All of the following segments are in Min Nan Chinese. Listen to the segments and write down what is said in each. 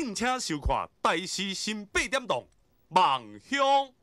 敬請收看《台視新八點檔》夢鄉。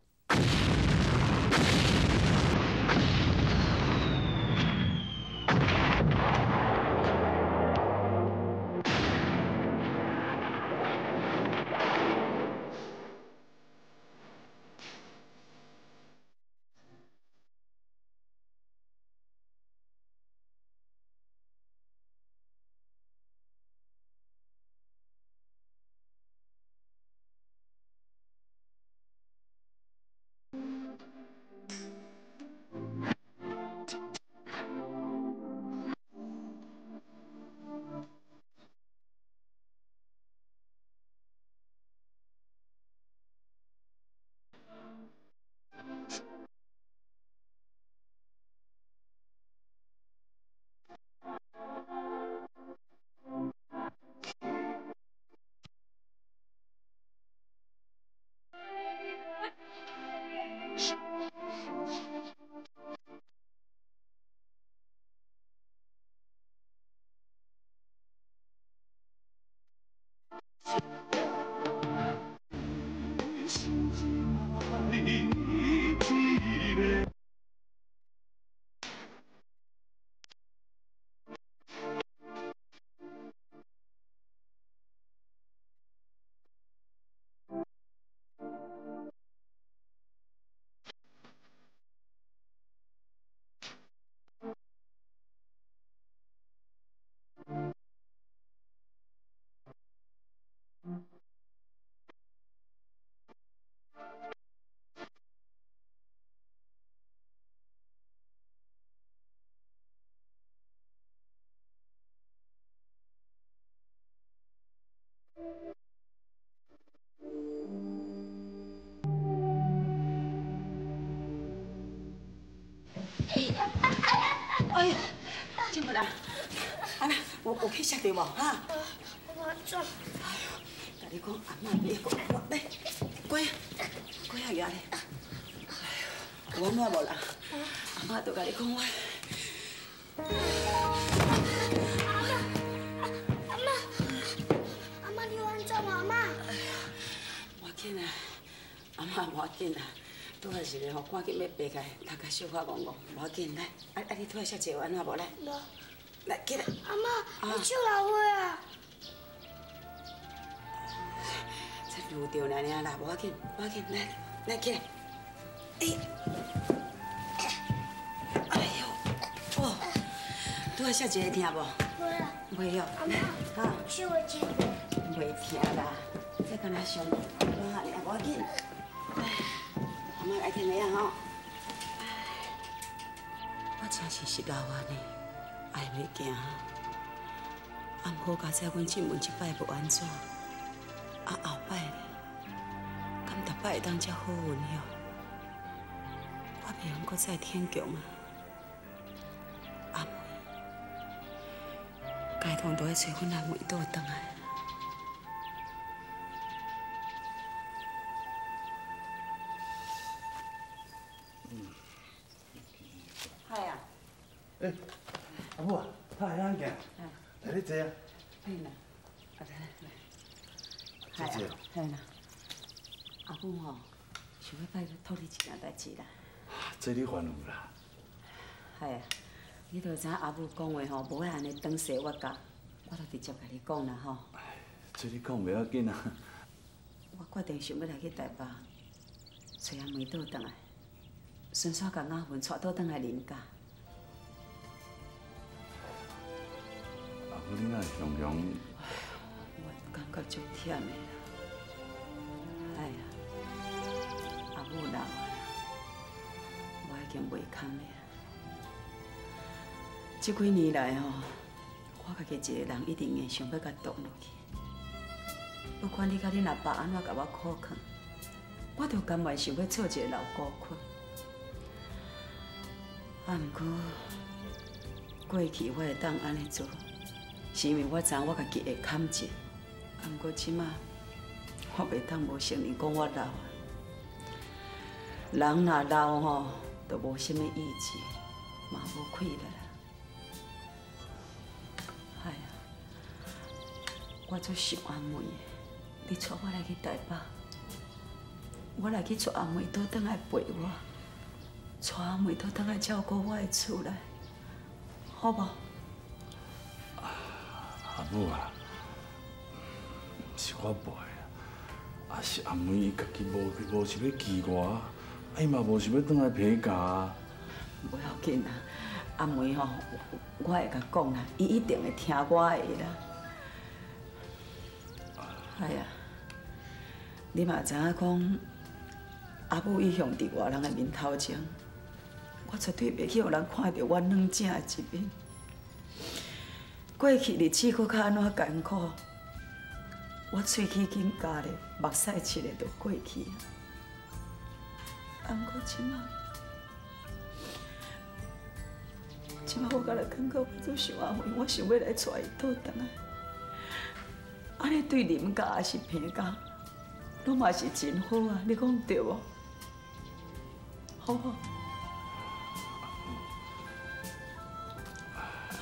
哎呀，进不来，阿妈，有去摔著无？哈？我做。哎呦，共你讲，阿嬷袂讲，我来，乖，乖啊，爷咧。哎呦，有按怎无啦？阿嬷就共你讲我。阿嬷，阿嬷，阿嬷，你有按怎无？阿嬷。哎呀，无要紧啊，阿嬷无要紧啊。拄仔一个吼，赶紧欲爬起来，头壳小可戆戆，无要紧，来，啊啊，你拄仔摔坐有按怎无？来，无。来，起来。阿嬷，你手流血啊！这撸著尔尔啦，无要紧，无要紧，来，来起来。哎，哎呦，哦，拄仔摔一个疼无？袂啊。袂哦。阿嬷，哈？手会痛无？袂疼啦，这敢若伤淡薄仔尔，无要紧。来。阿嬷来听下啊吼！我真是是老啊呢，爱袂行。啊，毋过佳哉，阮进门这摆无按怎，啊后摆咧，敢逐摆会当遮好运哟？我袂用阁再天强啊！阿妹，该当都爱揣阮阿妹倒转来。欸，阿母啊，拍下眼镜，来你坐啊。嘿啦，啊来来。坐坐。嘿啦，阿母吼，想欲拜托你一件代志啦。这你烦有啦。系啊，你都知影阿母讲话吼，无爱按呢长细我教，我就直接共你讲啦吼。这你讲袂要紧啊。我决定想欲来去台北，揣阿妹倒转来，顺续共阿文带倒转来林家。阿母，你哪会雄雄？我感觉足忝的啦。哎呀，阿母老啊，我已经袂堪的啊。这几年来吼，我家己一个人一定会想欲共挡落去。不管你佮恁阿爸按怎共我苦劝，我都甘愿想欲做一个老孤困。啊，毋过过去我会当按呢做，是因为我知影我家己会堪折。啊，毋过这马我袂当无承认讲我老啊。人若老吼，就无啥物意志，嘛无气力啦。哎呀，我足想阿妹的，你帶我來去台北，我來去帶阿妹倒轉來陪我，帶阿妹倒轉來照顧我的厝內，好無？阿母啊，毋是我袂啊，啊是阿妹伊家己無想欲記我，啊伊嘛無想欲轉來陪嫁啊。無要緊啦，阿妹吼，我會共講啦，伊一定會聽我的啦。哎呀，你嘛知影講，阿母一向佇外人的面頭前，我絕對袂去予人看著我軟正的一面。過去日子閣較按怎艱苦，我喙齒緊咬咧，目屎拭咧就過去啊。啊，毋過這馬，我敢若感覺我足想阿妹，我想欲來帶伊倒轉來。按呢對林家抑是彭家，攏嘛是真好啊！你講對無？好無？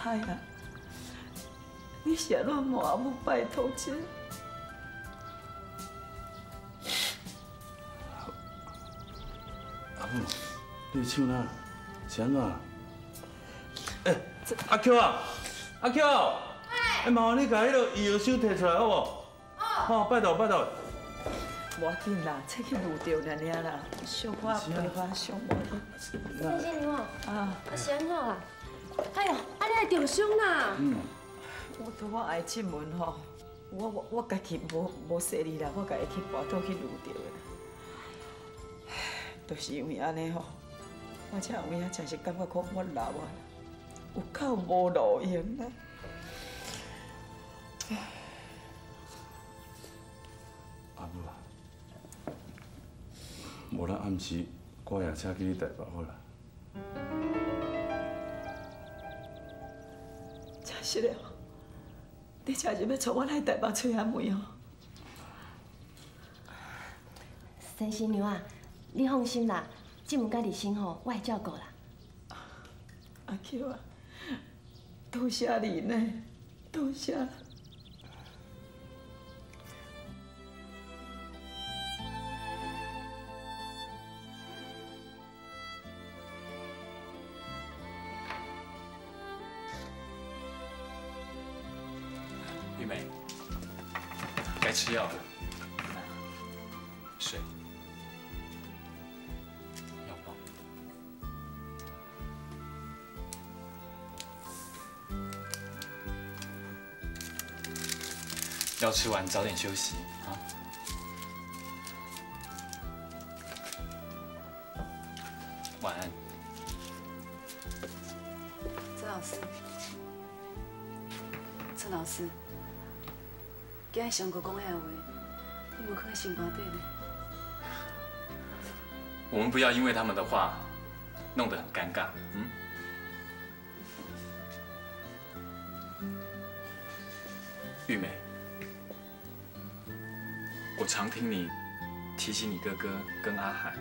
哎呀，你是按怎問阿母拜託者？阿母，你的手哪？是按怎？欸，阿 Q 啊，阿 Q。欸，麻煩你共彼个醫藥箱提出來好無？哦。拜託拜託。無要緊啦，這去攄著爾爾啦，小可陪我上無。先生娘啊，啊是按怎啦？哎呦，啊你會著傷啦？嗯。我拄仔挨進門吼，我家己無細膩啦，我家己去跋倒去攄著的。就是因為按呢吼，我才有影真是感覺講我老啊，有夠無路用啦。阿母啊，無咱暗時我夜車去你台北好啦。真實的哦，你真是欲帶我來台北揣阿妹哦？先生娘啊，你放心啦，志文佮立新吼，我會照顧啦。阿 Q 啊，多謝你呢，多謝。玉梅，該吃藥了，來，水，藥包。藥吃完早點休息啊。晚安。陳老師，陳老師。今日上課講遐話，你無囥佇心肝底呢？我們不要因為他們的話弄得很尷尬，嗯？玉梅，我常聽你提起你哥哥跟阿海，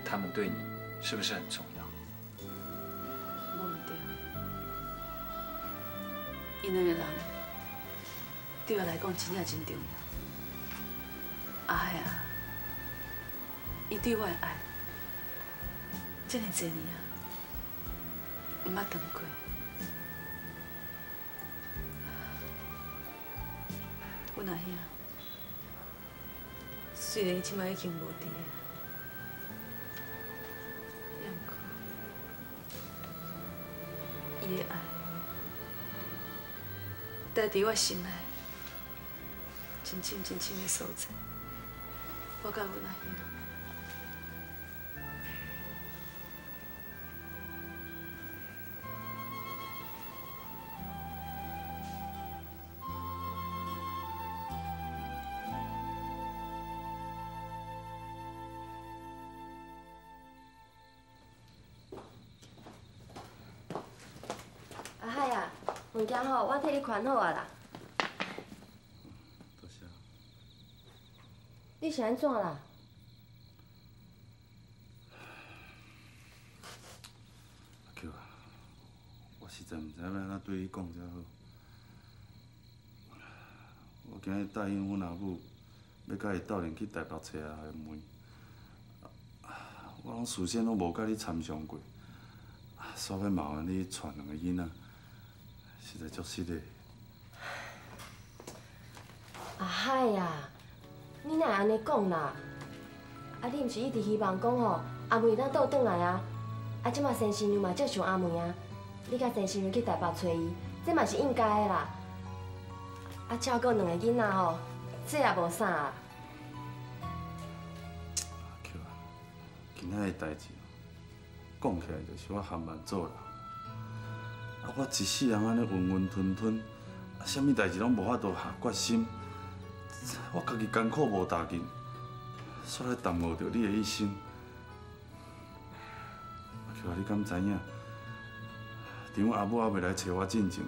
他們對你是不是很重要？無毋對，𪜶兩個人對我來講真正真重要。阿海啊，伊對我的愛，這爾濟年啊，毋捌斷過。阮阿兄雖然伊這擺已經無佇啊，也毋過伊的愛，待佇我心內。真深真深的所在，我佮阮阿兄。阿海啊，物件吼，我替你款好啊啦。你是按怎啦？阿 Q 啊，我實在毋知欲按怎對你講才好。我今日答應阮阿母，欲佮伊鬥陣去台北揣阿梅。我攏事先攏無佮你參詳過，煞欲麻煩你帶兩個囡仔，實在足失禮。阿海啊，你哪會按呢講啦？啊，你毋是一直希望講吼，阿梅會當倒轉來啊？啊，這馬先生娘嘛足想阿梅啊，你佮先生娘去台北揣伊，這嘛是應該的啦。啊，照顧兩個囡仔吼，這也無啥啊。阿菊啊，今仔的代誌，講起來就是我含慢做人。啊，我一世人按呢溫溫吞吞，啊，啥物代誌攏無法度下決心，我家己艱苦無大勁，煞來耽誤著你的一生。阿菊啊，你敢知影？佇阮阿母猶未來揣我進前，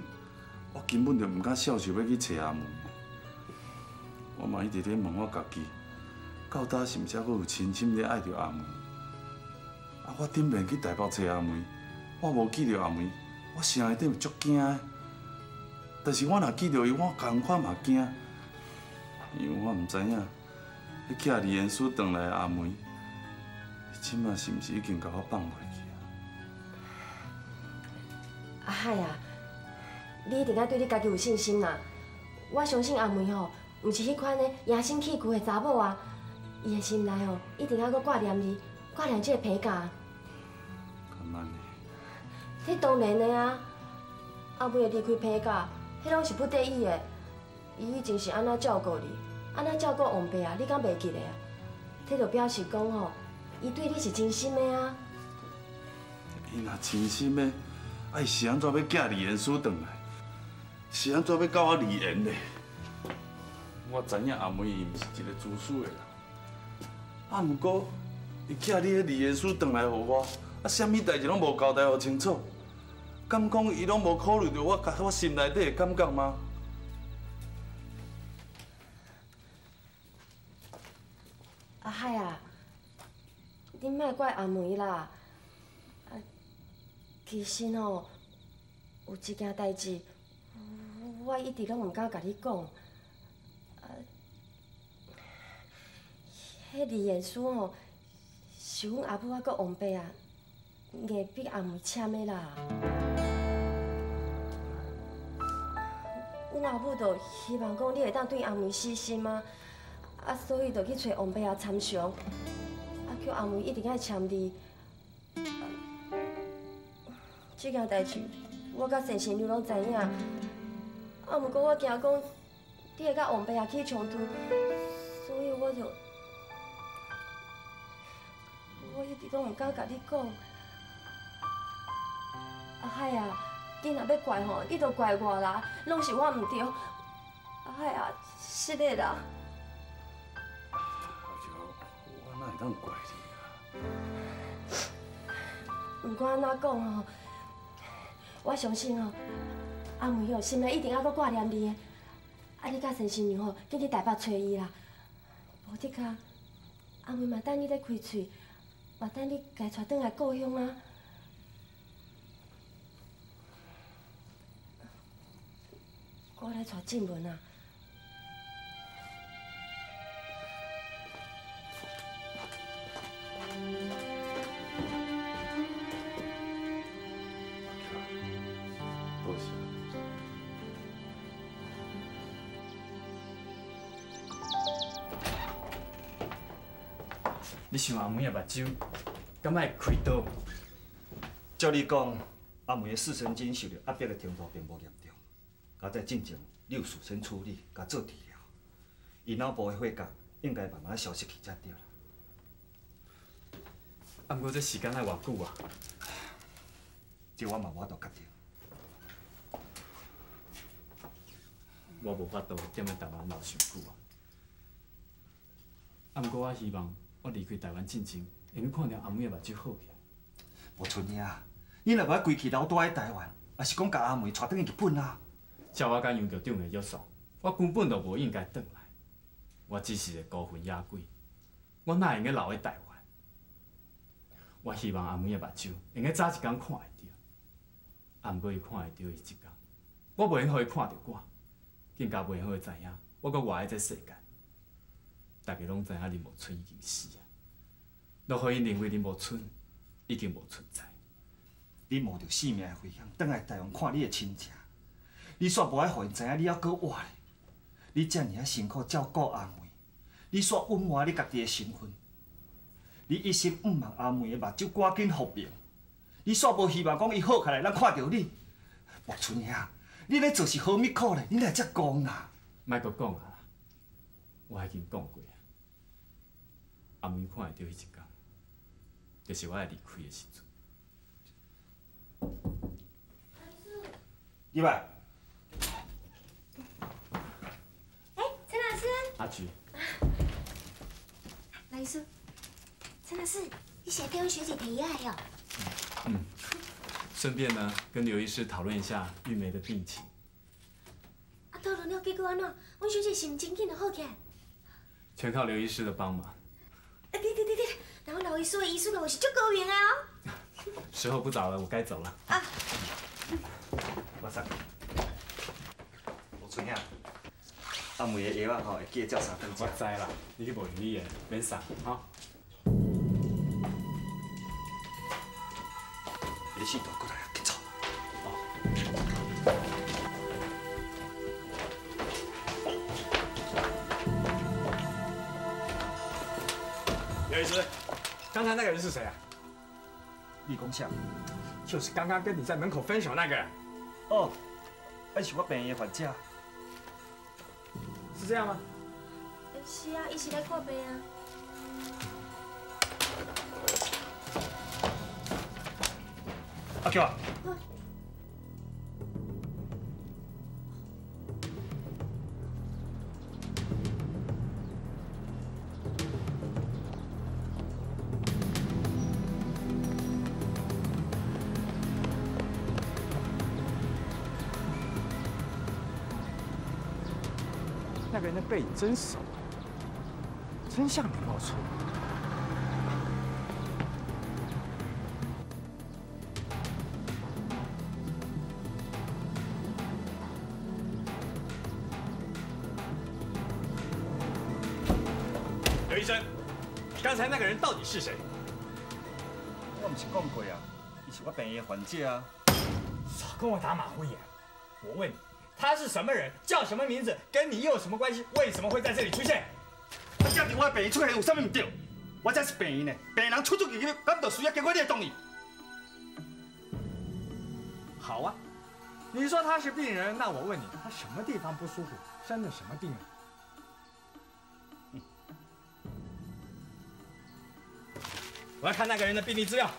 我根本就毋敢肖想欲去揣阿梅。我嘛一直咧問我家己，到底是毋是猶閣有深深咧愛著阿梅？啊，我頂面去台北揣阿梅，我無見著阿梅，我心內底有足驚的。但是我若見著伊，我仝款嘛驚，因為我毋知影，彼寄離言書轉來的阿梅，這馬是毋是已經共我放過去啊？阿海啊，你一定愛對你家己有信心啦！我相信阿梅吼，毋是彼款咧野心氣巨的查某啊，伊的心內吼一定猶閣掛念你，掛念這個陪嫁。敢按呢？這當然的啊！阿梅會離開陪嫁，彼攏是不得已的。伊以前是按怎照顧你，按怎照顧王爸啊，你敢袂記得啊？這就表示講吼，伊對你是真心的啊。伊若真心的，啊伊是按怎欲寄離言書轉來？是按怎欲佮我離言咧？我知影阿梅伊毋是一個自私的人，啊，毋過伊寄你彼離言書轉來予我，啊，啥物代誌攏無交代予清楚，敢講伊攏無考慮著我我心內底的感覺嗎？阿海啊，你莫怪阿梅啦。啊，其實吼，有一件代誌，我一直攏毋敢共你講。啊，彼離言書吼，是阮阿母猶閣王爸啊，硬逼阿梅簽的啦。阮阿母就希望講你會當對阿梅死心啊，啊，所以就去揣王爸啊參詳，啊，叫阿梅一定愛簽字。這件代誌，我佮先生娘攏知影，啊，毋過我驚講你會佮王爸啊起衝突，所以我就我一直攏毋敢共你講。阿海啊，你若欲怪吼，你就怪我啦，攏是我毋對。阿海啊，失禮啦。阿菊，我哪會當怪你啊？毋管按怎講吼，我相信吼，阿梅哦，心內一定猶閣掛念你的。啊，你佮先生娘吼，緊去台北揣伊啦。無的確，阿梅嘛等你咧開喙，嘛等你共伊帶轉來故鄉啊。我來帶進門啊。多謝。你想阿梅的目睭，敢愛開刀？照你講，阿梅的視神經受著壓迫的程度並無嚴重，佳哉進前你有事先處理，共做治療，伊腦部的血壓應該慢慢消失去才對啦。啊，毋過這時間愛偌久啊？這我嘛無法度確定。我無法度踮咧台灣留傷久啊！啊，毋過我希望我離開台灣進前，會用看著阿梅的目睭好起來。無春兄，你若無愛規氣留蹛佇台灣，抑是講共阿梅帶轉去日本啊？照我佮楊局長的約束，我根本就無應該轉來。我只是個孤魂野鬼，我哪會用得留佇台灣？我希望阿梅的目睭會用早一工看會著，啊，毋過伊看會著的彼一工，我袂用予伊看著我，更加袂用予伊知影我阁活佇這世間。大家攏知影林茂春已經死啊，都予𪜶認為林茂春已經無存在。你冒著性命的危險，轉來台灣看你的親情，你煞無愛予𪜶知影你猶閣活咧。你遮爾仔辛苦照顧阿妹，你煞隱瞞你家己的身份。你一心向望阿妹的目睭趕緊復明，你煞無希望講伊好起來，咱看著你。木村兄，你咧做是何物苦咧？你哪會遮戇啊？莫閣講啊！我已經講過啊。阿妹看會著彼一工，就是我愛離開的時陣。入來。欸，陳老師。阿菊。老師，陳老師，你是來替阮學姐提藥的哦？嗯。順便呢，跟劉醫師討論一下玉梅的病情。啊，討論了結果按怎？阮小姐是毋真緊就好起來？全靠劉醫師的幫忙。啊，對對對對，然後劉醫師的醫術可是足高明的哦。時候不早了，我該走了。啊。我送。吳春兄，阿梅的藥仔吼，會記得照三頓食。我知啦，你去無用你的，免送哈。你先倒過來啊，緊走。劉醫師，剛才那個人是誰啊？你講啥？就是剛剛跟你在門口分手那個人。哦，那是我病院的患者。是這樣嗎？是啊，伊是來看病啊。阿菊啊！那個人的背影真熟，真像林茂春。劉醫生，剛才那個人到底是誰？我毋是講過啊，伊是我病院的患者啊。少跟我打馬虎眼！我問你，他是什麼人？叫什麼名字？跟你又有什麼關係？為什麼會在這裡出現？啊，這佇我的病院出現有啥物毋對？我這是病院呢，病人出出入入，敢就需要經過你的同意？好啊，你說他是病人，那我問你，他什麼地方不舒服？生的什麼病啊？我要看那個人的病歷資料。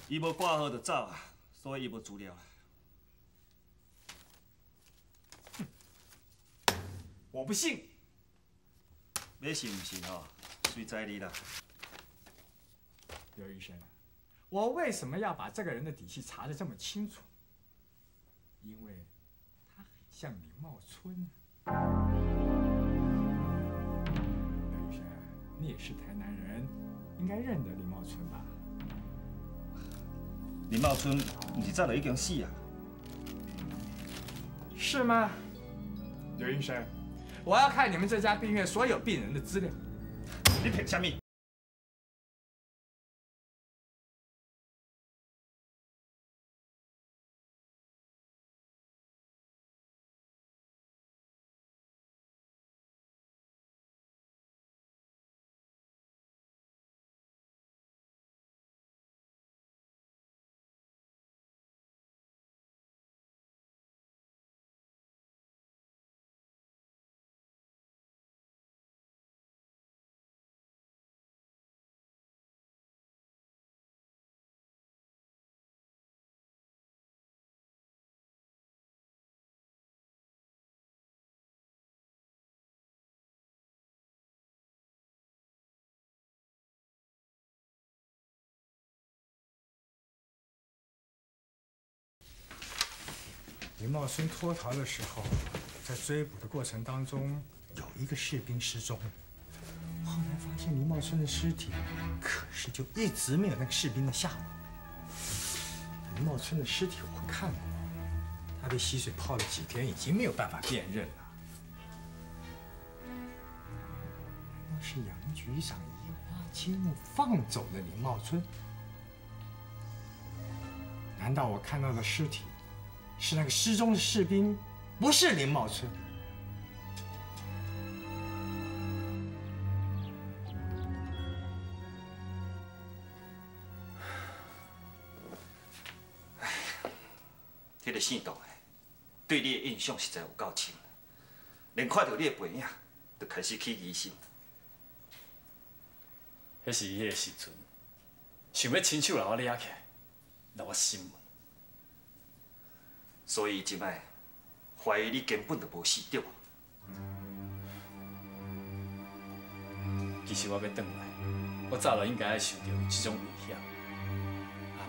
伊無掛號就走啊，所以伊無資料啦。我不信。欲信毋信吼，隨在你啦。劉醫生，我為什麼要把這個人的底細查得這麼清楚？因為他很像林茂春啊。劉醫生，你也是台南人，應該認得林茂春吧？林茂春毋是早就已經死啊？是嗎？劉醫生，我要看你們這家病院所有病人的資料。你憑啥物？林茂春脫逃的時候，在追捕的過程當中，有一個士兵失蹤。後來發現林茂春的屍體，可是就一直沒有那個士兵的下落。林茂春的屍體我看過，他他被溪水泡了几天，已经没有办法辨认了。难道是杨局长移花接木放走了林茂春？难道我看到的尸体是那个失踪的士兵，不是林茂春？迄个姓杜的，对你的印象实在有够深，连看到你的背影，就开始起疑心。彼是伊彼个时阵，想欲亲手来我掠起来，让我心问。所以这摆怀疑你根本就无死，对无？其实我欲转来，我早就应该爱受到这种危险。啊，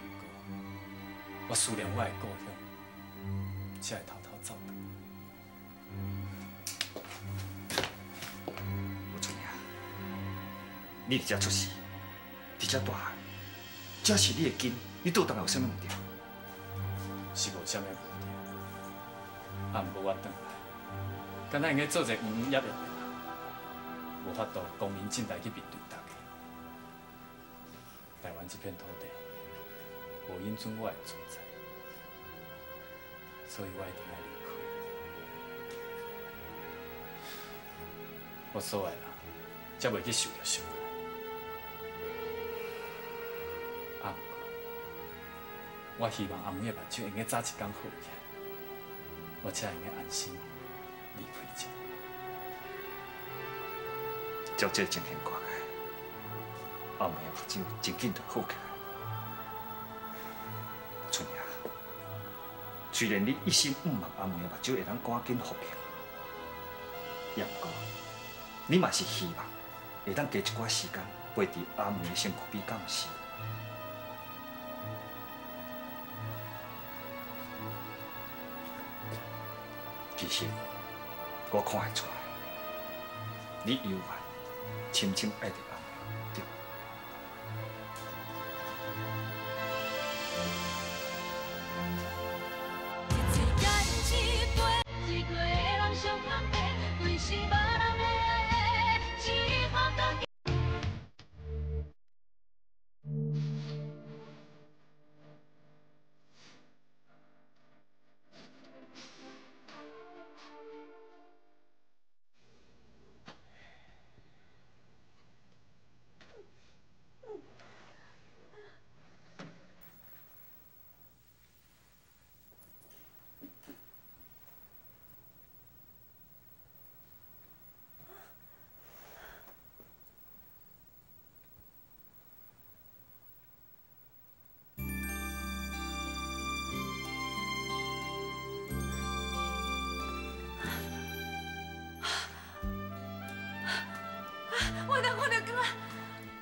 毋过我思念我的故乡。才会偷偷走转。吴春芽，你伫遮出世，伫遮大汉，这是你的根，你倒转来有啥物毋对？是无啥物毋对。啊，毋过我转来，敢若用该做一个营营业业的人，无法度光明正大去面对大家。台湾这片土地，无允准我的存在。所以我一定爱离开。我所爱的人，才袂去受著伤害。啊，毋过，我希望阿妹的目睭会用早一天好起来，我才会用安心离开这。照这个情形看来，阿妹的目睭真紧就好起来。春芽，虽然你一心向望阿妹的目睭会当赶紧复平，也毋过，你嘛是希望会当加一寡时间陪伫阿妹的身躯边，敢毋是？其实我看会出来，你犹原深深爱著阿妹，对无？我哪看到光啊！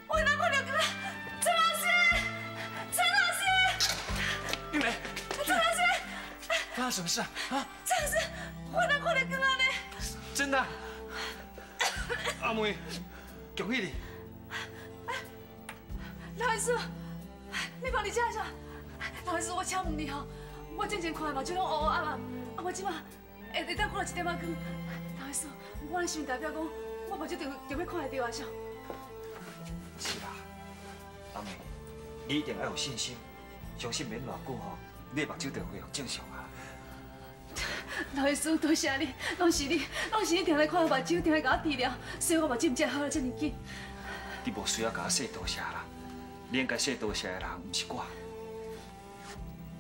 我哪看到光啊！陈老师，陈老师，玉梅，陈老师，发生什么事啊？啊！陈老师，我哪看到光啊呢？真的？阿妹，恭喜你！老师，你放伫遮啥？老师，我请问你吼，我之前看的目睭拢乌乌暗暗，啊，我这马会当看到一点仔光。老师，我是毋代表讲？我目睭就欲看会著啊，是？是啦，阿妹，你一定要有信心，相信免偌久吼，你的目睭就会恢复正常啊。老医师，多谢你，拢是你，拢是你定来看我目睭，定来共我治疗，所以我目睭才会好了这么紧。你无需要共我说多谢啦，你应该说多谢的人毋是我，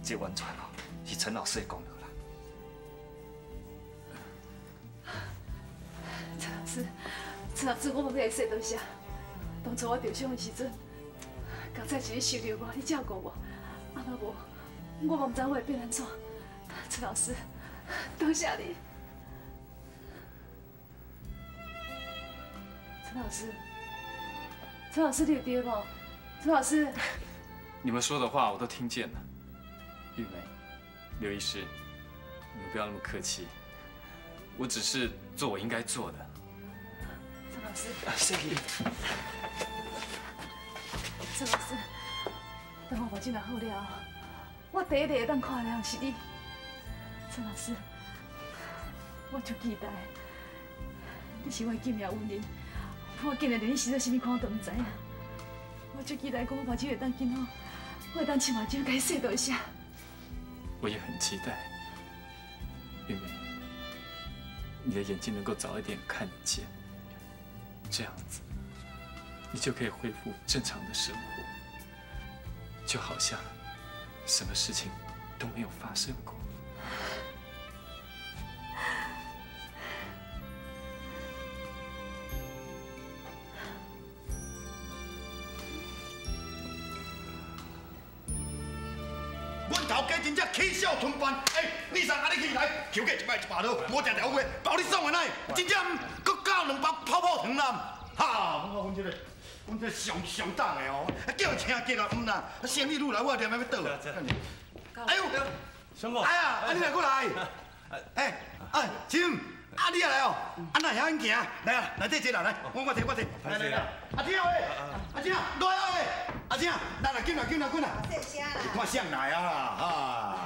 这完全哦是陈老师的功劳啦。陈老师，陈老师，我无欲说多谢。当初我受伤的时阵，刚才是你收留我，你照顾我，啊若无，我嘛毋知我会变按怎。陈老师，多谢你。陈老师，陈老师，你有伫无？陈老师，你们说的话我都听见了。玉梅，刘医师，你们不要那么客气，我只是做我应该做的。陈老师，谢谢。陈老师，等我目睭若好了，我第一个会当看的人是你。陈老师，我足期待，你是我的救命恩人，我竟然连你生做啥物款我都毋知影。我足期待讲我目睭会当见好，我会当亲目睭共伊说多谢。我也很期待，玉梅，你的眼睛能够早一点看见，这样子，你就可以恢复正常的生活，就好像什么事情都没有发生过。阮头家真正起笑吞饭，哎，你送阿你去来，求过一摆一百多，无食条话，包你爽的奶，真正阁加两包泡泡糖啦。哈，我阮这个，阮这上上当的哦，叫请客啊，毋啦，生意愈来越念要倒。哎呦，小哥，哎呀，啊你来过来，哎，哎，亲，啊你也来哦，啊哪会晓行？来啊，来这坐啦，来，我坐我坐，来来来，阿姐喂，阿姐，来啊喂，阿姐，来来进来进来进来。谢谢啦。看谁来啊啦，哈。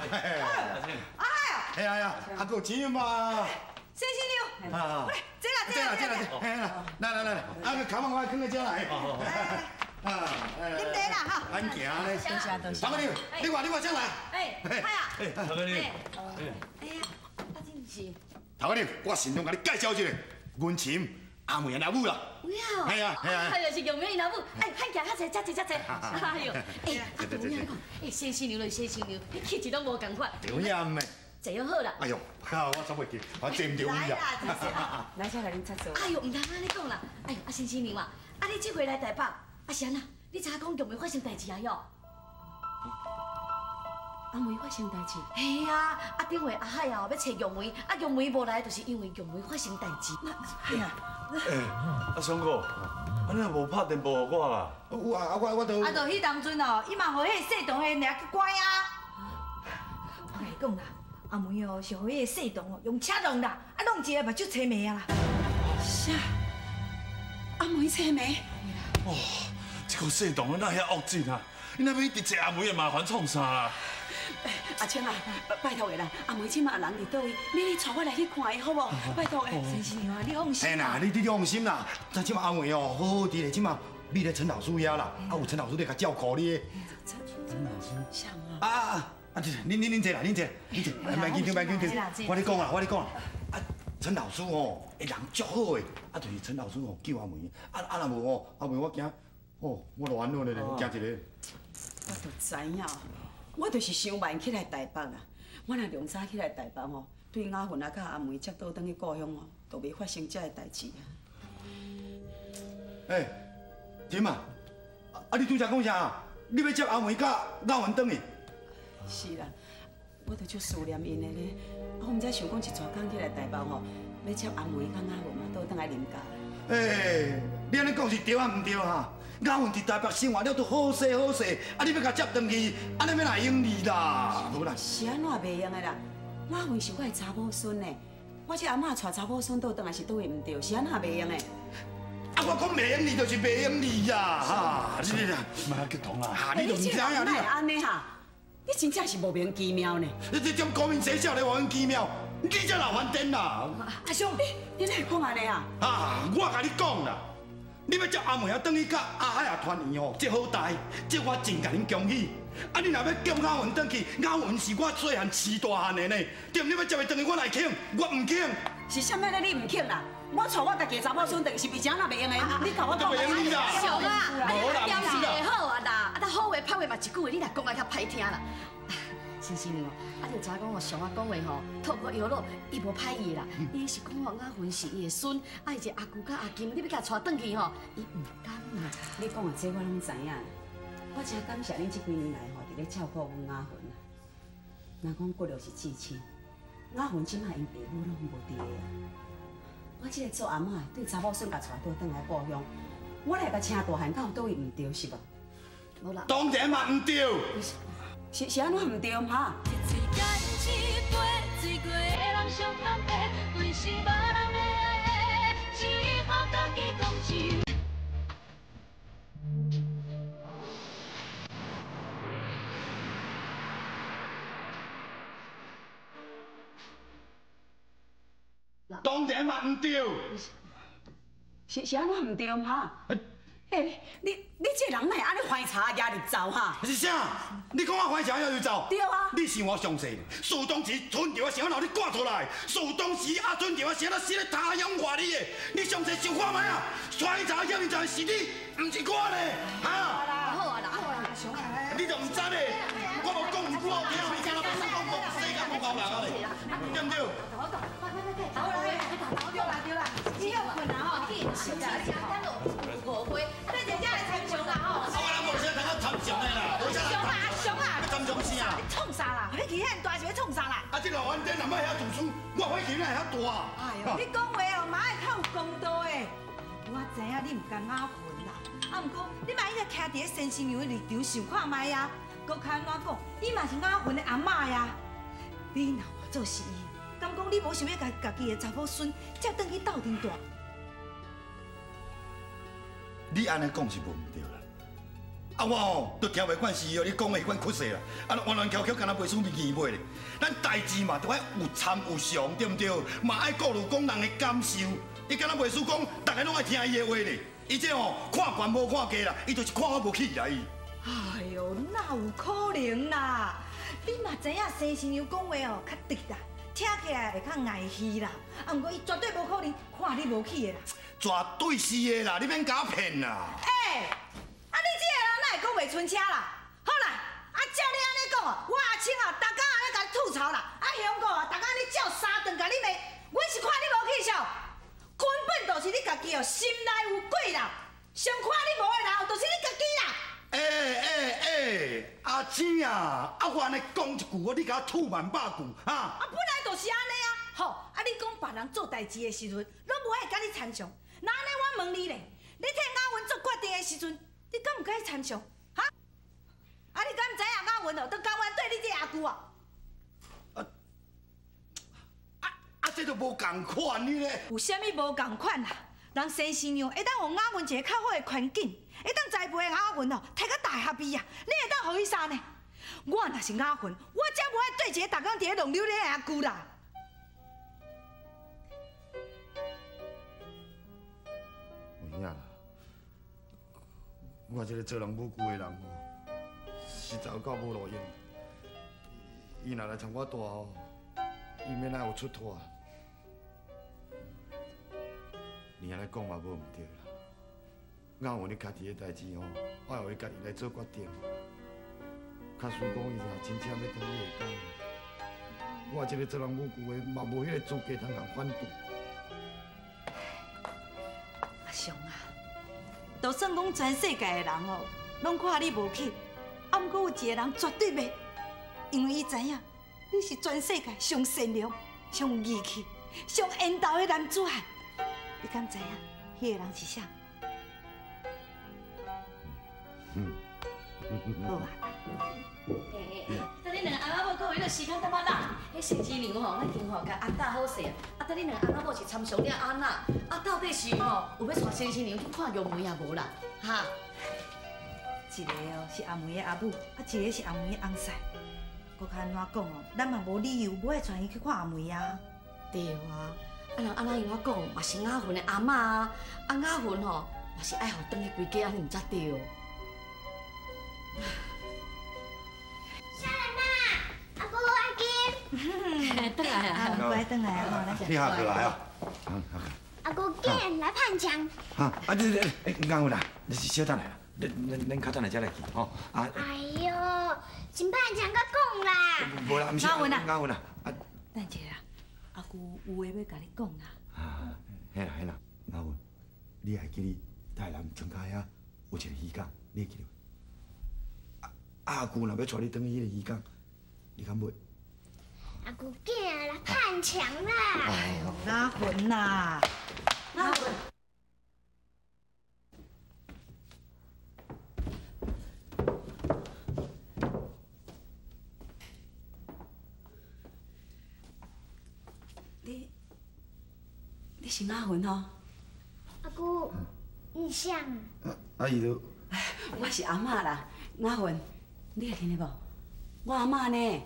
阿海哦。系啊系啊，啊阁有钱嘛。先生娘。啊。来，坐啦坐啦坐啦，嘿啦，来来来，啊个卡我囥在遮来。啊，啉茶啦哈。咱行咧。多谢多谢。唐哥你，你话你话谁来？哎，海啊。哎，唐哥你。哎呀，啊真是。头家娘，我慎重共你介绍一下，阮琴阿梅的阿母啦。有影哦。系啊系啊。哎呦，是玉梅𪜶阿母，哎，汉行较济，遮济遮济。哎呦，哎，啊对影你讲，哎，先生娘就是先生娘，彼气质拢无仝款。对影咩？坐好好啦。哎呦，我煞袂记，我坐毋著位啦。来，遮来恁插座。哎呦，毋通按呢讲啦。哎，啊先生娘啊，啊你这回来台北，啊是按怎？你知影讲玉梅发生代志啊哟？阿梅发生代志？嘿啊，啊顶回阿海啊欲揣玉梅，啊玉梅无来，就是因为玉梅发生代志。系啊。欸，阿双哥，啊你若无拍电报予我啦？有啊，我都。啊，就彼当阵哦，伊嘛予彼个细同学掠去关啊。我共你讲啦，阿梅哦是予彼个细同哦用车撞啦，啊弄一个目睭青眉啊啦。啥？阿梅青眉？哦，这个细同哪遐恶质啊？伊若欲一直找阿梅的麻烦创啥啦？阿青啊，拜托的啦，阿梅这马人伫佗位，你带我来去看伊好无？拜托的。先生啊，你放心。嘿啦，你放心啦，咱这马阿梅哦，好好伫咧，这马咪咧陈老师遐啦，啊有陈老师咧共照顾你。陈老师？啥啊？啊啊！恁坐啦，恁坐，恁坐，莫紧张，莫紧张。我咧讲啦，我咧讲啦，啊，陈老师吼，伊人足好的，啊，就是陈老师吼救阿梅，啊啊若无吼，阿梅我惊，哦，我就安怎咧咧，惊一个。我就知影，我就是伤慢起来台北啊！我若量早起来台北吼，对雅云啊佮阿梅接倒转去故乡吼，就袂发生这个代志啊。欸，珍啊，啊你拄才讲啥？你欲接阿梅佮雅云转去？是啦，我就足思念𪜶的咧。啊，我毋知想讲一逝工起来台北吼，欲接阿梅佮雅云嘛倒转来林家。欸，你按呢讲是对啊，毋对啊？雅云伫台北生活了都好势好势，啊你欲共接转去，按呢欲哪会用你啦？无啦。是按怎袂用的啦？雅云是我的查某孙呢，我这阿嬷带查某孙倒转来是佗位毋对？是按怎袂用的？啊，我讲袂用你就是袂用你呀！哈，你你莫激动啦！哈，你都毋知影你。哪会按呢哈？你真正是莫名其妙呢！你这种国民学校咧莫名其妙，你才老翻颠啦！阿兄，你哪会讲按呢啊？啊，我共你讲啦，你欲接阿梅仔转去佮阿海仔团圆吼，这好代，这我真共恁恭喜。啊，你若欲叫雅云转去，雅云是我细汉饲大汉的呢，对毋？你欲接伊转去，我哪会肯？我毋肯。是啥物咧？你毋肯啦？我带我家己的查某孙转去，是为啥那袂用的？你共我讲。袂用你啦！俗啊，你点是会好啊啦，啊，但好话歹话嘛一句话，你若讲来较歹听啦。先生哦，啊，你就知影讲哦，俗啊讲话吼，透过药脑，伊无歹意啦。伊是讲吼，雅云是伊的孙，啊，伊一个阿舅佮阿金，你欲共带转去吼，伊毋甘啦。你讲的这我拢知影。我真感谢恁这几年来吼，伫咧照顾阮雅云啊。若讲骨肉是至亲，雅云这摆𪜶爸母拢无伫个啊。我这个做阿嬷的，对查某孙共带倒转来故乡，我来共请大汉，敢有佗位毋对是无？无啦。当然嘛毋对。是按怎毋对哈？當然嘛毋對。是按怎毋對哈？欸，你這人哪會按呢翻柴夯入灶哈？是啥？你講我翻柴夯入灶？對啊。你想我詳細？事當時春潮啊，是按怎予你趕出來？事當時啊，春潮啊，是按怎死咧他鄉話你的？你詳細想看覓啊？翻柴夯入灶是你，毋是我咧，哈？好啊啦，好啊啦，你就毋知咧？我無講毋久好聽，你敢若欲講講世間無夠人啊咧，對毋對？好啦，對啦對啦，你休睏啦吼，是啦，食等落誤會，等陣才來參詳啦吼。啊，我人無啥通啊參詳的啦，無啥熊啊熊啊，參詳啥？你創啥啦？火氣遐大是欲創啥啦？啊，這老冤家若莫遐自私，我火氣哪會遐大？哎喲，你講話哦，嘛愛較有公道的。我知影你毋甘阿雲啦，啊，毋過你嘛應該徛佇咧先生娘的立場想看覓啊。閣較按怎講，你嘛是阿雲的阿嬤呀。你若換做是伊，敢講你無想欲共家己的查某孫接轉去鬥陣蹛？你按呢講是無毋對啦。啊，我吼都聽袂慣是哦，你講的彼款屈勢啦，啊，彎彎曲曲，敢若袂輸面魚尾咧。咱代誌嘛，著愛有參有詳，對毋對？嘛愛顧慮講人的感受。伊敢若袂輸講，逐个攏愛聽伊的話咧。伊這吼看懸無看低啦，伊就是看我無起啦伊。哎喲，哪有可能啦？你嘛知影先生娘講話哦，較直啦，聽起來會較礙耳啦。啊，毋過伊絕對無可能看你無起的啦。絕對是的啦，你免共我騙啦。欸，啊你這個人哪會講袂出聲啦？好啦，啊照你按呢講哦，我阿青哦，逐工按呢共你吐槽啦，啊香哥啊，逐工按呢照三頓共你罵，阮是看你無起笑，根本就是你家己哦，心內有鬼啦！上看你無的人，就是你家己啦。欸，阿青啊，啊我按呢講一句，你共我吐滿百句，哈？啊本來就是按呢啊，吼！啊你講別人做代誌的時陣，攏無愛共你參詳。那按呢我問你咧，你替雅雲做決定的時陣，你敢毋共伊參詳？哈？啊你敢毋知影雅雲哦，都甘願對你這阿舅啊？啊，這都無仝款你咧。有啥物無仝款啦？人先生娘會當予雅雲一個較好的環境，會當栽培雅雲哦，摕到大學畢業，你會當予伊啥呢？我若是雅雲，我才無愛對一個逐工佇咧弄榴蓮的阿舅啦。有影啦，我這個做人母舅的人吼，實在有夠無路用。伊若來參我大吼，伊免愛有出脫。你按呢講嘛無毋對啦。雅雲伊家己的代誌吼，我會予伊家己來做決定。假使講伊若真正欲轉去下港，我這個做人母舅的嘛無彼個資格通共反對。阿雄啊，就算講全世界的人哦，攏看你無起，啊，毋過有一個人絕對袂，因為伊知影你是全世界上善良、上有義氣、上緣投的男子漢。你敢知影？彼個人是啥？好啊。欸，等恁兩个翁仔某閣有彼个時間淡仔啦。彼先生娘吼，已經吼共安搭好勢啊。啊，等恁兩个翁仔某是參詳了按怎？啊，到底是吼有欲帶先生娘去看玉梅也無啦？哈？一個哦是阿梅的阿母，啊一個是阿梅的翁婿。閣較按怎講哦，咱嘛無理由無愛帶伊去看阿梅啊。對啊。啊，人按怎樣仔講，嘛是雅雲的阿嬤啊！啊，雅雲吼，嘛是愛予轉去歸家，按呢毋才對。少年媽，阿姑阿金，轉來啊！乖，轉來啊！吼，來。你下過來啊？阿姑囝來盼牆。哈！啊，你欸，雅雲啊，你是小等下啦，恁較等下才來去吼。啊。哎喲，先盼牆閣講啦。無啦，毋是。雅雲啊，雅雲啊，啊。等一下啦。阿舅有話欲共你講啦。啊，嘿啦嘿啦，雅雲，你還記得台南莊跤遐有一個漁港，你會記得無？啊，阿舅若欲帶你轉去彼個漁港，你敢袂？阿舅囝來盼牆啦！哎喲，雅雲啦，雅雲。你是雅雲吼？阿姑，你是啥？啊伊就，我是阿嬤啦，雅雲，你會記得無？我阿嬤呢？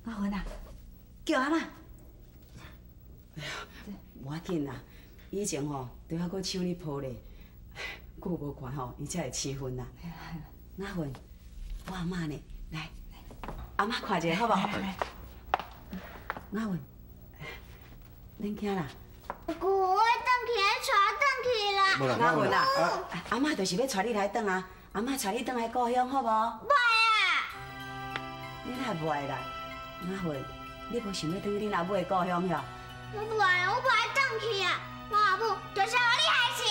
雅雲啊，叫阿嬤。无要紧啦，以前吼都还阁抢你抱咧，久无看吼，伊才会生分啦。阿芬，我阿嬷呢？来，阿嬷看一下好无？阿芬，免惊啦。姑，我转去，爱带转去啦。阿芬啊，阿嬷就是欲带你来转啊，阿嬷带你转来故乡好无？袂啊！你哪会袂啦？阿芬，你无想欲转去恁阿母的故乡哟？我袂，我袂爱转去啊！我阿母就是予你害死的。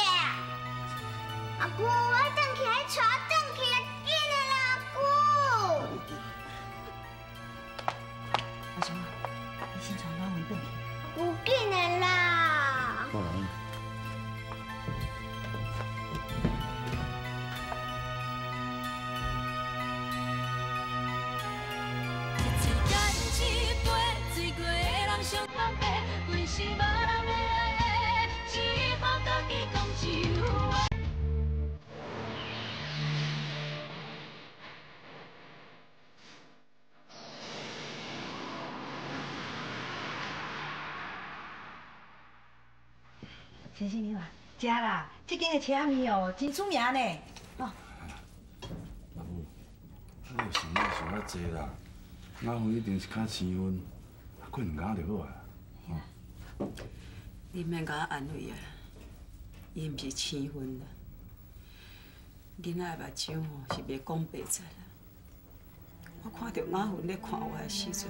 阿姑，我转去，爱带转去啊！紧的啦，阿姑。阿雄啊，你先带阿芬转去。阿姑，紧的啦。过来。先生娘啊，食啦，这间的车仔面哦，真出名呢。哦。阿母，你有想欲想较济啦，阿芬一定是较生分，啊，过两工就好啊。哦。你免共我安慰啊，伊毋是生分啦，囡仔的目睭吼是袂讲白贼啦。我看著阿芬咧看我的时阵，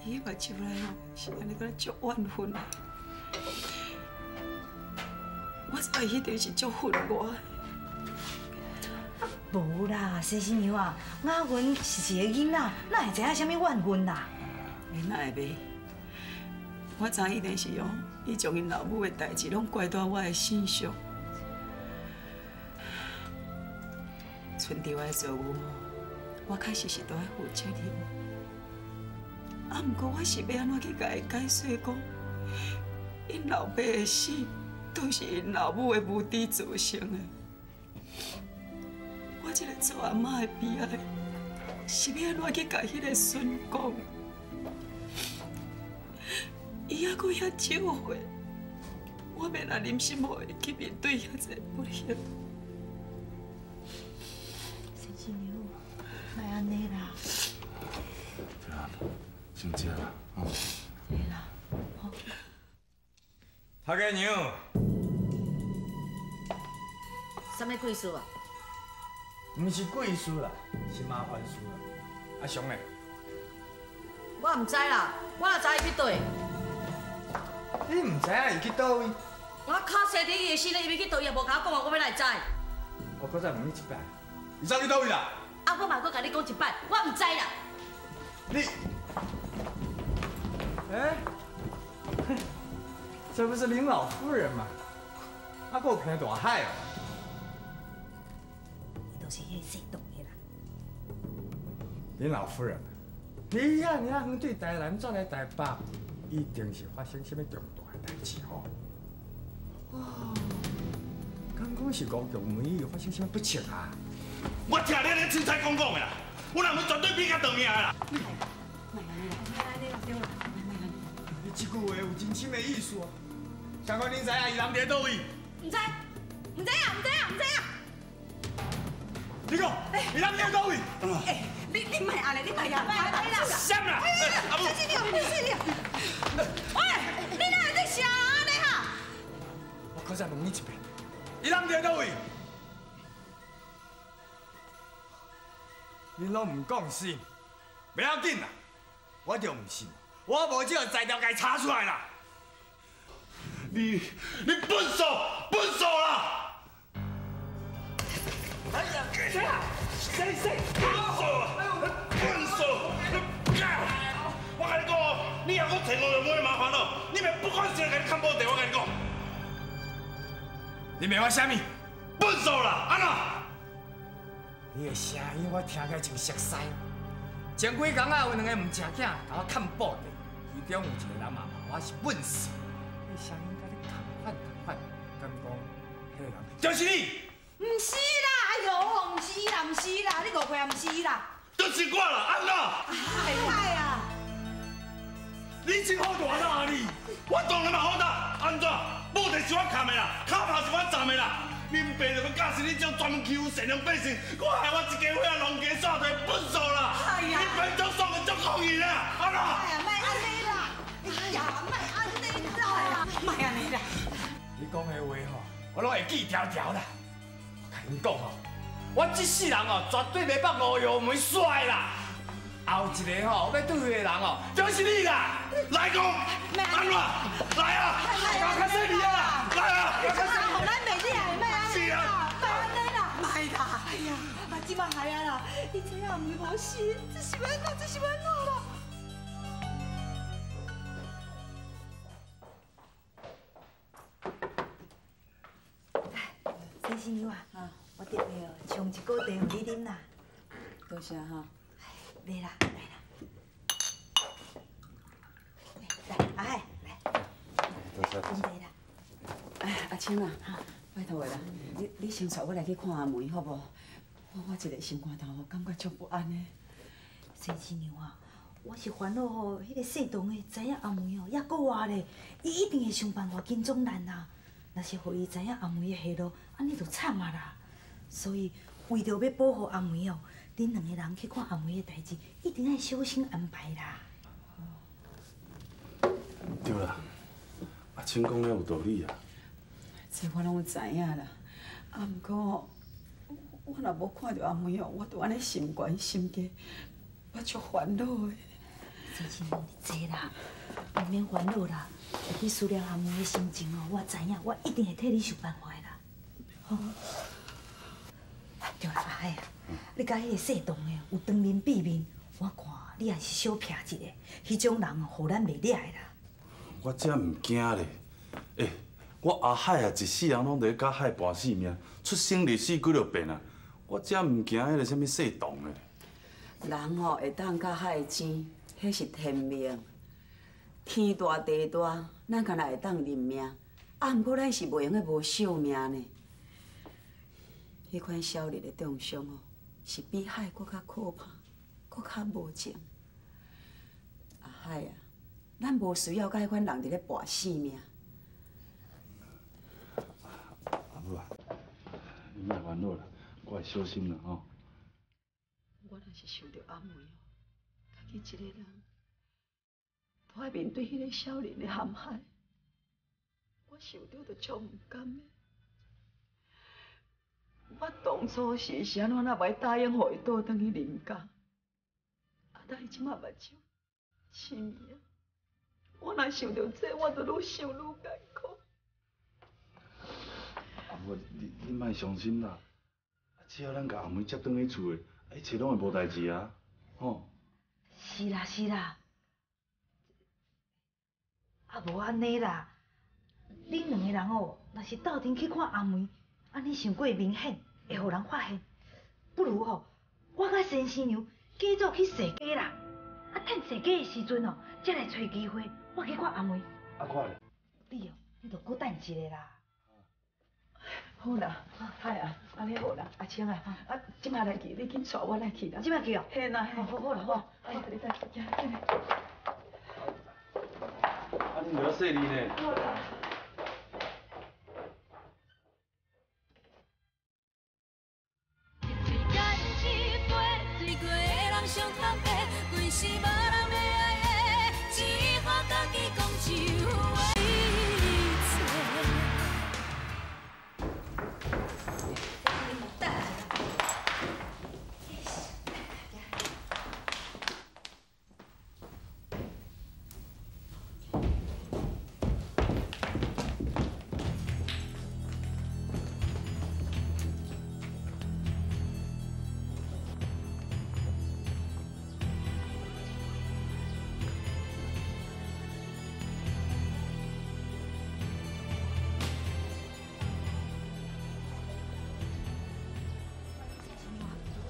伊的目睭内吼是按呢敢若足怨恨的。我知伊一定是足恨我的。无啦，先生娘啊，阿芬是一个囡仔，哪会知影啥物怨恨啦？你哪会袂？我知一定是哦，伊将𪜶老母的代志拢怪到我的身上。春潮的遭遇，我确实是都爱负责任。啊，毋过我是欲按怎去共伊解释讲，𪜶老爸的死都是𪜶老母的无知造成的。我这个做阿嬷的悲哀，是欲按怎去共彼个孙讲？伊犹阁遐少岁，我欲若忍心予伊去面对遐济不幸。先生娘，莫按呢啦。对啊，先食啦，哦。对啦，好。头家娘，啥物贵事啊？毋是贵事啦，是麻烦事啦。阿雄咧？我毋知啦，我哪知伊去佗？你毋知影伊去佗位？我敲车伫伊的时阵，伊欲去佗，伊也无共我讲啊，我欲哪会知？我阁再问你一摆，伊走去佗位啦？啊，我嘛阁共你讲一摆，我毋知啦。你，欸，这不是林老夫人吗？啊，阁有平大海哦。伊就是彼个姓董的啦。林老夫人，你啊，尔远对台南转来台北，一定是发生啥物重大的代志吼？哦，敢讲是吴玉梅有发生啥物不测啊？我听你咧凊彩讲讲的啦，阮阿妹绝对比较长命的啦。你这句话有真深的意思哦。相公，恁知影伊人伫佗位？毋知，毋知影，毋知影，毋知影。你讲，伊人伫佗位？欸，你莫按呢，你莫呀，莫啦！啥啦？阿母，小心点，小心点。喂，你哪会在啥按呢哈？我阁再问你一遍，伊人伫佗位？恁拢毋讲是，袂要紧啦，我就毋信，我无这个材料共伊查出来啦。你笨手笨手啦！哎呀，谁啊？谁谁？笨手，笨手！我共你讲哦，你若阁找我就无麻烦咯。你袂不管谁共你砍保地，我共你讲。你骂我啥物？笨手啦，按怎？你的声音我听起来真熟悉。前几工啊，有两个毋食囝，共我砍布地，其中有一个人嘛骂我是笨手。你声音佮你仝款仝款，敢讲彼个人就是你？毋是啦，哎呦，毋是啦，毋是啦，你误会啊，毋是啦。就是我啦，按怎？哎呀！你真好大胆啊你！我当然嘛好胆，按怎？母地是我砍的啦，跤拍是我斩的啦。恁爸就欲教死你这种专门欺负善良百姓，我害我一家伙仔农家煞地不数啦！哎呀你别足爽的足公义啦，安怎？哎呀，莫按呢啦！哎呀，莫按呢啦！莫按呢啦！你讲的话吼，我拢会记条条啦。我共你讲吼，我这世人哦，绝对袂放吴药梅煞的啦。后一个吼欲对付的人哦，就是你啦！来讲，安怎？来啊！搞较细腻啊！来啊！予咱袂惹的，莫按呢啦，莫按呢啦，莫啦！哎呀，啊，这摆害啊啦，你知影梅无死，这是欲按怎？这是欲按怎啦？先生娘啊，我特别哦，冲一锅茶予你啉啦。多谢哈。袂啦，来啦。来，阿海，来。多谢。饮茶啦。哎，阿青啊，拜托的啦，你先带我来去看阿梅好无？我一个心肝头感觉足不安的。先生娘啊，我是烦恼吼，彼个姓唐的知影阿梅哦，犹阁活咧，伊一定会想办法跟踪咱啊。若是予伊知影阿梅的下落，按呢就惨啊啦。所以为著欲保护阿梅哦，恁两个人去看阿梅的代志，一定爱小心安排啦。对啦，阿青讲了有道理啊。这我拢知影啦，啊，毋过吼，我若无看著阿梅哦，我就按呢心悬心低，我足烦恼的。先生，你坐啦，毋免烦恼啦。你思念阿梅的心情哦，我知影，我一定会替你想办法的啦。好。对啦，阿海啊，你佮彼个姓唐的有当面对面，我看你也是小避一下，彼种人哦，予咱袂掠的啦。我才毋惊咧，欸，我阿海啊，一世人拢伫咧佮海搏性命，出生入死几落遍啊，我才毋惊彼个啥物姓唐的。人吼会当佮海争，彼是天命。天大地大，咱敢若会当认命，啊，毋过咱是袂用得无惜命呢。彼款小日的重伤哦，是比海阁较可怕，阁较无情。阿海啊，咱无需要佮彼款人伫咧搏性命。阿母啊，你莫烦恼啦，我会小心啦吼。我若是想著阿梅哦，家己一个人，都爱面对彼个少年的陷害，我想著就足毋甘的。我当初是按怎若袂答应予伊倒转去林家？啊，但伊这马目睭痴迷啊！我若想著这，我就愈想愈艰苦。阿母，你莫伤心啦，只要咱共阿梅接转去厝的，一切拢会无代志啊，吼。是啦是啦，啊无按呢啦，恁两个人哦，若是斗阵去看阿梅，按呢伤过明显，会予人发现。不如吼，我佮先生娘假做去踅街啦，啊，趁踅街的时阵哦，才来揣机会，我去看阿梅。啊，我咧？你哦，你就阁等一下啦。好啦，海啊，按呢好啦，阿青啊，啊，这马来去，你紧带我来去啦。这马去哦。嘿啦，好好啦，好。哎，你等下，紧来。啊，你袂晓细腻呢？好啦。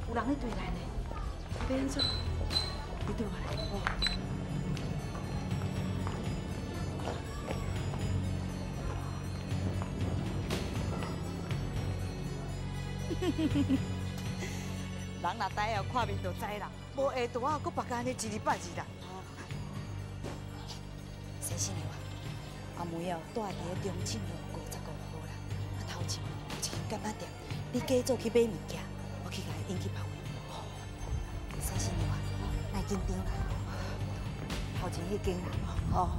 有人咧对来呢，欲按怎？你对我来。人若呆后看面就知啦，无下桌仔，阁别家按呢一字八字啦。先生娘啊，阿梅哦，住伫咧中正路55号啦。啊，头前有一间柑仔店，你加做去买物件，我去共伊引去别位。先生娘啊，莫紧张啦，头前彼间啦，哦。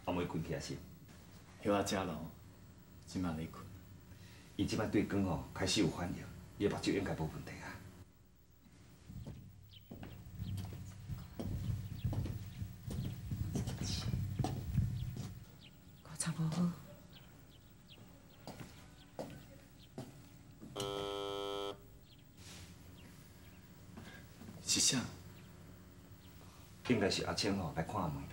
阿妹困起来是？药仔食落，这马咧困。伊这摆对光吼开始有反应，伊的目睭应该无问题啊。55号。是啥？应该是阿青吼来看阿妹啦。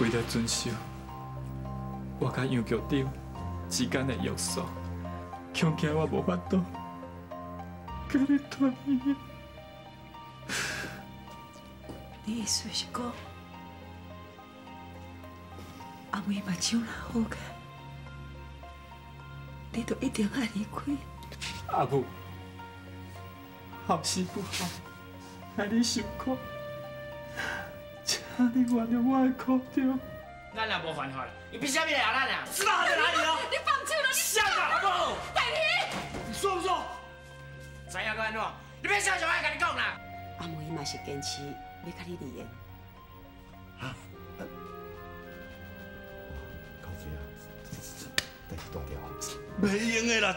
为了遵守我佮杨局长之间的约束，恐惊我无法度佮你团圆。你意思是讲，阿妹目睭若好起，你就一定爱离开？阿母，好死不好，害你受苦。请你原谅我的苦衷。咱也无办法啦，伊凭啥物来压咱啊？知道他在哪里了？你放手啦！你下马步！大皮，你说不说？知影阁按怎？你别想想我共你讲啦。阿妹嘛是坚持欲佮你离婚。哈？高飞啊，代志大条啊！袂用的啦，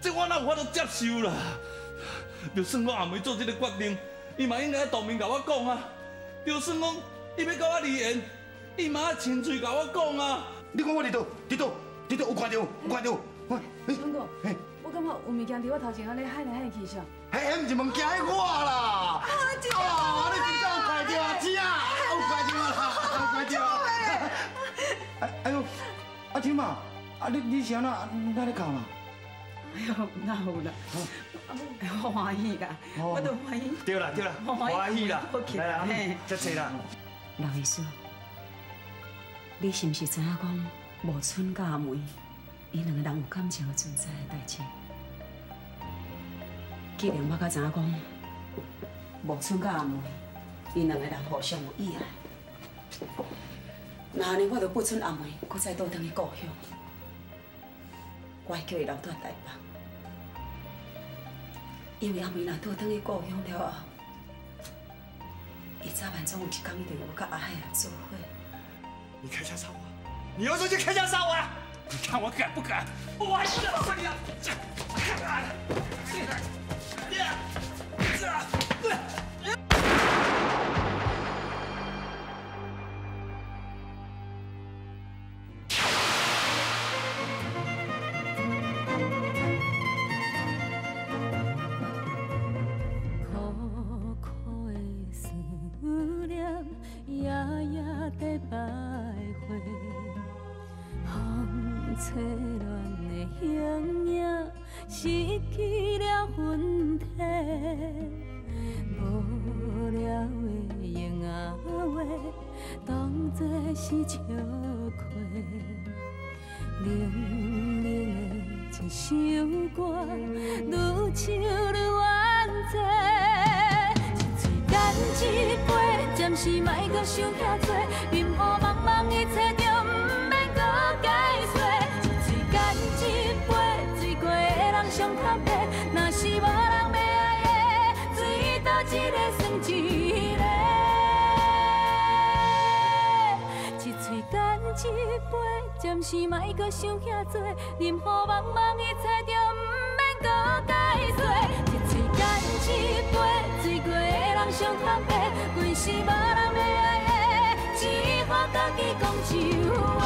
这我哪有法度接受啦？就算我阿妹做这个决定，伊嘛应该当面共我讲啊。就算讲伊欲佮我离婚，伊嘛爱亲嘴共我讲啊。你讲我伫佗？伫佗？伫佗？有看著？有看著？春哥，我感觉有物件伫我头前按呢喊来喊去啥？彼毋是物件，彼我啦！哦，你真正有看著啊，姐啊，有看著啦，有看著。哎呦，阿青嘛，啊你是按怎哪咧哭啦？哎呦，哪有啦？我欢喜啦，我都欢喜。对啦对啦，欢喜啦，来啦，这坐啦。刘医师，你是毋是知影讲无春佮阿梅，𪜶两个人有感情存在的代志？既然我较知影讲无春佮阿梅，𪜶两个人互相有意爱，那按呢我就不准阿梅阁再倒转去故乡，我会叫伊留蹛台北。因为阿梅若倒转去故乡了后，伊早晚总有一天一定会佮阿海做伙。你开枪杀我！你有种就开枪杀我呀！你看我敢不敢？我还是死你啊！风凄乱的形影，失去了痕是笑亏，冷冷的一首歌，愈唱愈怨多。一喙干一杯，暂时莫阁想遐多，任雨茫茫一切就毋免阁解释。一喙干一杯，醉过的人上较白，若是无人欲爱的，最多一个算一个。一喙干一杯，暂时莫阁想遐多，任雨茫茫一切就毋免阁解释。一喙干一杯，醉过的人上较白，阮是无人欲爱的，只好家己讲一话。